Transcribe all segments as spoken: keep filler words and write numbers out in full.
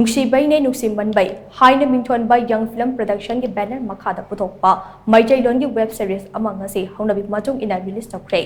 ꯅꯨꯡꯁꯤꯕꯩꯅꯦ ꯅꯨꯡꯁꯤꯃꯟꯕꯩ ꯍꯥꯏꯅ ꯃꯤꯡꯊꯣꯟꯕ Young Film Productionꯒꯤ banner ꯃꯈꯥꯗ ꯄꯨꯊꯣꯛꯄ ꯃꯩꯇꯩꯂꯣꯟꯒꯤ web series ꯑꯃ ꯉꯁꯤ ꯍꯧꯅꯕꯤ ꯃꯇꯨꯡ ꯏꯟꯅ release ꯇꯧꯈ꯭ꯔꯦ꯫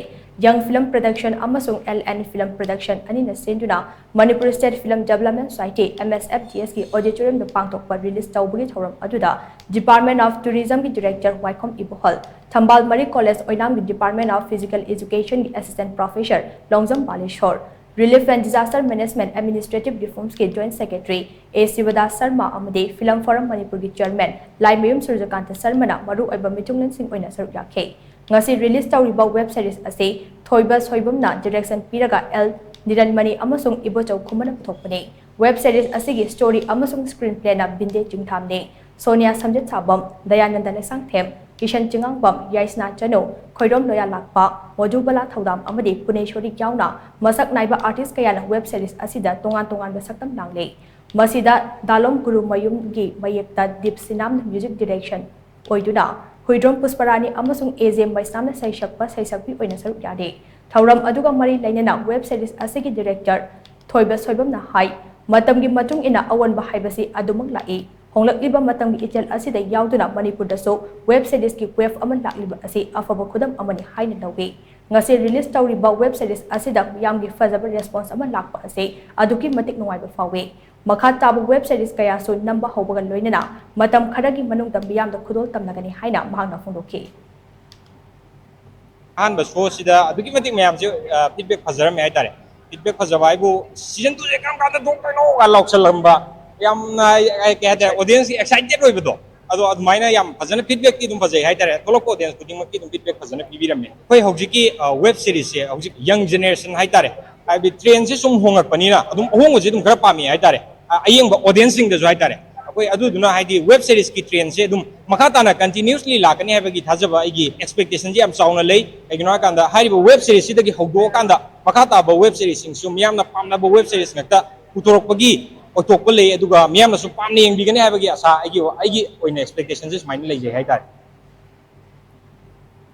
Young Film Production ꯑꯃꯁꯨꯡ L N Film Production ꯑꯅꯤꯅ ꯁꯤꯟꯗꯨꯅ Manipur State Film Development Society, M S F D S ꯀꯤ auditoriumꯗ ꯄꯥꯡꯊꯣꯛꯄ release ꯇꯧꯕꯒꯤ ꯊꯧꯔꯝ ꯑꯗꯨꯗ Department of Tourismꯒꯤ director ꯋꯥꯏꯈꯣꯝ ꯏꯕꯣꯍꯜ, ꯊꯝꯕꯥꯜ ꯃꯔꯤ College ꯑꯣꯏꯅꯥꯝꯒꯤ Department of Physical Educationꯒꯤ assistant professor Longjam Balasore, Relief and Disaster Management Administrative Reformsꯀꯤ Joint Secretary A ꯁꯤꯕꯗꯥꯁ Sharma ꯑꯃꯗꯤ Film Forum ꯃꯅꯤꯄꯨꯔꯒꯤ chairman ꯂꯥꯏꯃꯌꯨꯝ ꯁꯨꯔꯖꯀꯥꯟꯇ ꯁꯔꯃꯅ ꯃꯔꯨꯑꯣꯏꯕ ꯃꯤꯊꯨꯡꯂꯦꯟꯁꯤꯡ ꯑꯣꯏꯅ ꯁꯔꯨꯛ ꯌꯥꯈꯤ꯫ ꯉꯁꯤ release ꯇꯧꯔꯤꯕ web series ꯑꯁꯤ ꯊꯣꯏꯕ ꯁꯣꯏꯕꯝꯅ direction ꯄꯤꯔꯒ L ꯅꯤꯔꯟꯃꯅꯤ ꯑꯃꯁꯨꯡ ꯏꯕꯣꯆꯧ ꯈꯨꯃꯟꯅ ꯄꯨꯊꯣꯛꯄꯅꯤ꯫ Web series ꯑꯁꯤꯒꯤ story ꯑꯃꯁꯨꯡ screenplayꯅ ꯕꯤꯟꯗꯦ ꯆꯤꯡꯊꯥꯝꯅꯤ꯫ ꯁꯣꯅꯤꯌꯥ ꯁꯝꯖꯦꯠꯁꯥꯕꯝ, ꯗꯌꯥꯅꯟꯗ ꯂꯩꯁꯥꯡꯊꯦꯝ, ꯀꯤꯁꯟ ꯆꯤꯉꯥꯡꯕꯝ, ꯌꯥꯏꯁꯅꯥ ꯆꯅꯨ, ꯈꯣꯏꯔꯣꯝ ꯂꯣꯌꯥꯂꯥꯛꯄ, ꯃꯣꯖꯨꯕꯂꯥ ꯊꯧꯗꯥꯝ ꯑꯃꯗꯤ ꯄꯨꯅꯦꯁꯣꯔꯤ ꯌꯥꯎꯅ ꯃꯁꯛ ꯅꯥꯏꯕ artist ꯀꯌꯥꯅ web series ꯑꯁꯤꯗ ꯇꯣꯉꯥꯟ ꯇꯣꯉꯥꯟꯕ ꯁꯛꯇꯝ ꯂꯥꯡꯂꯤ꯫ ꯃꯁꯤꯗ ꯗꯥꯂꯣꯝ ꯒꯨꯔꯨꯃꯌꯨꯝꯒꯤ ꯃꯌꯦꯛꯇ ꯗꯤꯞ ꯁꯤꯅꯥꯝꯅ music direction ꯑꯣꯏꯗꯨꯅ ꯍꯨꯏꯗ꯭ꯔꯣꯝ ꯄꯨꯁꯄꯔꯥꯅꯤ ꯑꯃꯁꯨꯡ A J ꯃꯩꯁꯅꯥꯝꯅ ꯁꯩꯁꯛꯄ ꯁꯩꯁꯛꯄꯤ ꯑꯣꯏꯅ ꯁꯔꯨꯛ ꯌꯥꯔꯤ꯫ ꯊꯧꯔꯝ ꯑꯗꯨꯒ ꯃꯔꯤ ꯂꯩꯅꯅ web series ꯑꯁꯤꯒꯤ director ꯊꯣꯏꯕ ꯁꯣꯏꯕꯝꯅ ꯍꯥꯏ, ꯃꯇꯝꯒꯤ ꯃꯇꯨꯡ ꯏꯟꯅ ꯑꯑꯣꯟꯕ ꯍꯥꯏꯕꯁꯤ ꯑꯗꯨꯃꯛ ꯂꯥꯛꯏ꯫ ꯍꯣꯡꯂꯛꯂꯤꯕ ꯃꯇꯝꯒꯤ ꯏꯆꯦꯜ ꯑꯁꯤꯗ ꯌꯥꯎꯗꯨꯅ ꯃꯅꯤꯄꯨꯔꯗꯁꯨ web seriesꯀꯤ wave ꯑꯃ ꯂꯥꯛꯂꯤꯕ ꯑꯁꯤ ꯑꯐꯕ ꯈꯨꯗꯝ ꯑꯃꯅꯤ ꯍꯥꯏꯅ ꯂꯧꯏ꯫ ꯉꯁꯤ release ꯇꯧꯔꯤꯕ web series ꯑꯁꯤꯗ ꯃꯤꯌꯥꯝꯒꯤ ꯐꯖꯕ response ꯑꯃ ꯂꯥꯛꯄ ꯑꯁꯤ ꯑꯗꯨꯛꯀꯤ ꯃꯇꯤꯛ ꯅꯨꯡꯉꯥꯏꯕ ꯐꯥꯎꯏ꯫ ꯃꯈꯥ ꯇꯥꯕ web series ꯀꯌꯥꯁꯨ ꯅꯝꯕ ꯍꯧꯕꯒ ꯂꯣꯏꯅꯅ ꯃꯇꯝ ꯈꯔꯒꯤ ꯃꯅꯨꯡꯗ ꯃꯤꯌꯥꯝꯗ ꯈꯨꯗꯣꯜ ꯇꯝꯅꯒꯅꯤ ꯍꯥꯏꯅ ꯃꯍꯥꯛꯅ ꯐꯣꯡꯗꯣꯛꯈꯤ꯫ ꯑꯍꯥꯟꯕ showꯁꯤꯗ ꯑꯗꯨꯛꯀꯤ ꯃꯇꯤꯛ ꯃꯌꯥꯝꯁꯦ feedback ꯐꯖꯔꯝꯃꯦ ꯍꯥꯏꯇꯥꯔꯦ꯫ Feedback ꯐꯖꯕ ꯍꯥꯏꯕꯨ season twoꯁꯦ ꯀꯔꯝ ꯀꯥꯟꯗ ꯊꯣꯛꯇꯣꯏꯅꯣ ꯀꯥ ꯂꯥꯎꯁꯜꯂꯝꯕ, ꯌꯥꯝꯅ ꯀꯩ ꯍꯥꯏꯇꯥꯔꯦ, audienceꯀꯤ excited ꯑꯣꯏꯕꯗꯣ, ꯑꯗꯣ ꯑꯗꯨꯃꯥꯏꯅ ꯌꯥꯝ ꯐꯖꯅ feedbackꯇꯤ ꯑꯗꯨꯝ ꯐꯖꯩ ꯍꯥꯏꯇꯥꯔꯦ꯫ ꯊꯣꯛꯂꯛꯄ audience ꯈꯨꯗꯤꯡꯃꯛꯀꯤ ꯑꯗꯨꯝ feedback ꯐꯖꯅ ꯄꯤꯕꯤꯔꯝꯃꯦ꯫ ꯑꯩꯈꯣꯏ ꯍꯧꯖꯤꯛꯀꯤ web seriesꯁꯦ ꯍꯧꯖꯤꯛ young generation ꯍꯥꯏꯇꯥꯔꯦ, ꯍꯥꯏꯕꯗꯤ trendꯁꯦ ꯁꯨꯝ ꯍꯣꯡꯉꯛꯄꯅꯤꯅ ꯑꯗꯨꯝ ꯑꯍꯣꯡꯕꯁꯦ ꯑꯗꯨꯝ ꯈꯔ ꯄꯥꯝꯃꯤ ꯍꯥꯏꯇꯥꯔꯦ꯫ ꯑꯌꯦꯡꯕ audienceꯁꯤꯡꯗꯁꯨ ꯍꯥꯏꯇꯥꯔꯦ꯫ ꯑꯩꯈꯣꯏ ꯑꯗꯨꯗꯨꯅ ꯍꯥꯏꯗꯤ web seriesꯀꯤ trendꯁꯦ ꯑꯗꯨꯝ ꯃꯈꯥ ꯇꯥꯅ continuously ꯂꯥꯛꯀꯅꯤ ꯍꯥꯏꯕꯒꯤ ꯊꯥꯖꯕ ꯑꯩꯒꯤ expectationꯁꯦ ꯌꯥꯝ ꯆꯥꯎꯅ ꯂꯩ꯫ ꯀꯩꯒꯤꯅꯣ ꯍꯥꯏꯀꯥꯟꯗ ꯍꯥꯏꯔꯤꯕ web seriesꯁꯤꯗꯒꯤ ꯍꯧꯗꯣꯛꯑꯀꯥꯟꯗ ꯃꯈꯥ ꯇꯥꯕ web seriesꯁꯤꯡꯁꯨ ꯃꯤꯌꯥꯝꯅ ꯄꯥꯝꯅꯕ web series ꯉꯥꯛꯇ ꯄꯨꯊꯣꯔꯛꯄꯒꯤ ꯑꯣꯏꯊꯣꯛꯄ ꯂꯩ, ꯑꯗꯨꯒ ꯃꯤꯌꯥꯝꯅꯁꯨ ꯄꯥꯝꯅ ꯌꯦꯡꯕꯤꯒꯅꯤ ꯍꯥꯏꯕꯒꯤ ꯑꯁꯥ ꯑꯩꯒꯤ ꯑꯩꯒꯤ ꯑꯣꯏꯅ expectationꯁꯦ ꯁꯨꯃꯥꯏꯅ ꯂꯩꯖꯩ ꯍꯥꯏꯇꯥꯔꯦ꯫